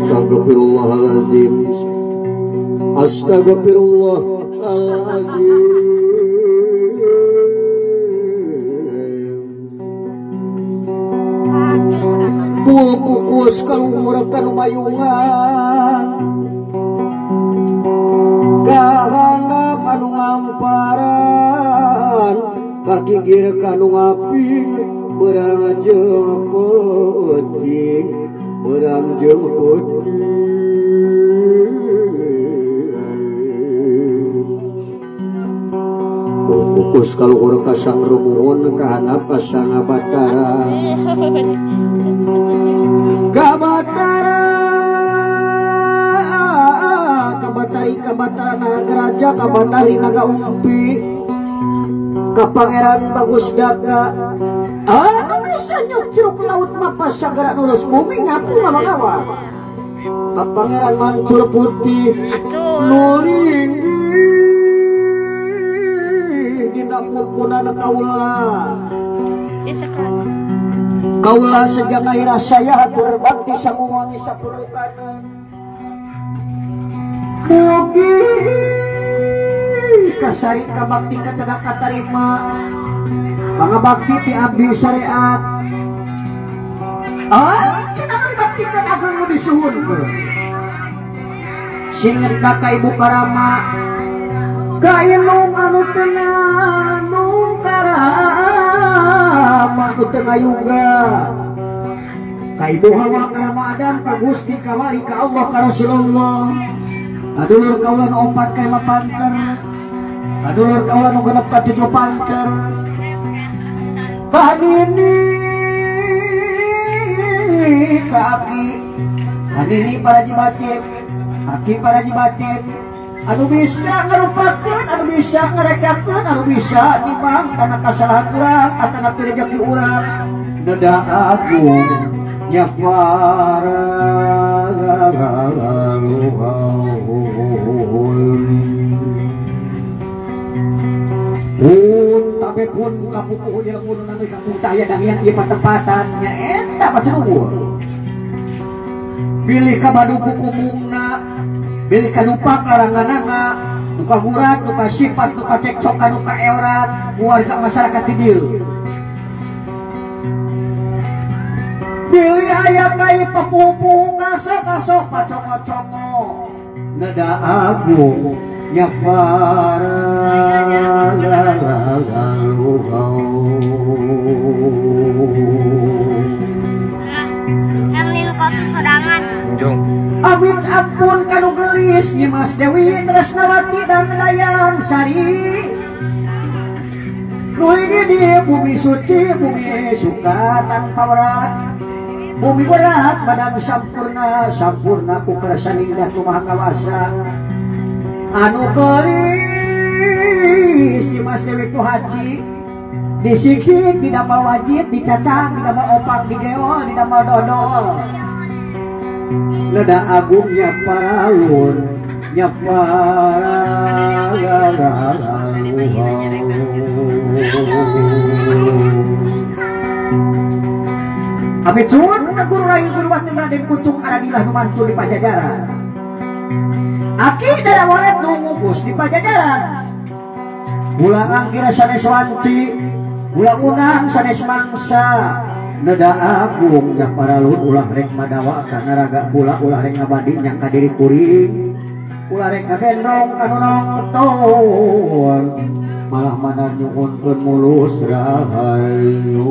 Astagfirullahaladzim. Astagfirullahaladzim. Kukus kaluhur kanumayungan kahandap anu ngamparan kakigir kanu ngaping berang jeung peuting berang jeung peuting. Kukus kaluhur kasang rumuhun kahandap kasang Batara Kabatara Kabatari Kabatara Nagaraja Kabatari Naga Umpi ka Pangeran Bagus Daka anu bisa nyuk ceruk laut mapas sagara nurus bumi ngapu mamawa ka Pangeran Mancur Putih nulinggi dina pun-punan kaula. Kaulah sejak akhir saya hatur bakti samuwangi sapulukanan. Mugi kasari kabakti katana katarima pangabakti ti abdi syariat. Ah, cenah dibaktikan agung nu disuhunkeun. Singet ka Ibu Karama ka ilung anu teu nandung karama nu teu ngayuga. Ka Ibu Hawa karama Adam ka Gusti ka Wali ka Allah ka Rasulullah. Kadulur kaula nu 4 ka 5 panter. Kadulur kaula nu 6 ka 7 panter. Ka nini ka aki. Ka nini para jibatin. Aki para jibatin. Anu bisa ngarupakeun, anu bisa ngarekakeun, anu bisa nimang kana kasalahan urang atana teu rejeki urang. Neda agung nyapara luhur. Pun tabe pun kapupuh ilmu nu kampung cahaya dangian ieu patempatan nya eta patuluhur. Bilih ka baduku kumungna, bilih ka dupak laranganana, duka gurat, duka sifat, duka cekcok, duka eorat warga masyarakat di dieu. Bilih aya kai papupuh kasok-kasok pacongo-congo neda agung nyapara luhur. Kopi sodangan. Awit ampun kanu geulis Nyimas Dewi Tresnawati dan Dayang Sari. Nuligi di bumi suci bumi suka tanpa berat. Bumi berat badan sampurna sampurna ku kersa indah tu Maha Kawasa. Anu geulis Nyimas Dewi ku haji disiksik didapal wajib dicacang didapal opak digeol didapal dodol. Neda agungnya paralun nyapara Amit sun ka guru rai guru wati Raden Kucung Aradilah nu mantu di Pajajaran. Aki dara walet nu ngugus di Pajajaran. Ulang angkir sanes wanci, ulang unang sanes mangsa. Neda agung nyaparalun ulah rek madawa kana raga pula ulah rek ngabadi nyangka diri kuring ulah rek ngabendrong kanu nonton malah mana nyuhunkeun mulus rahayu.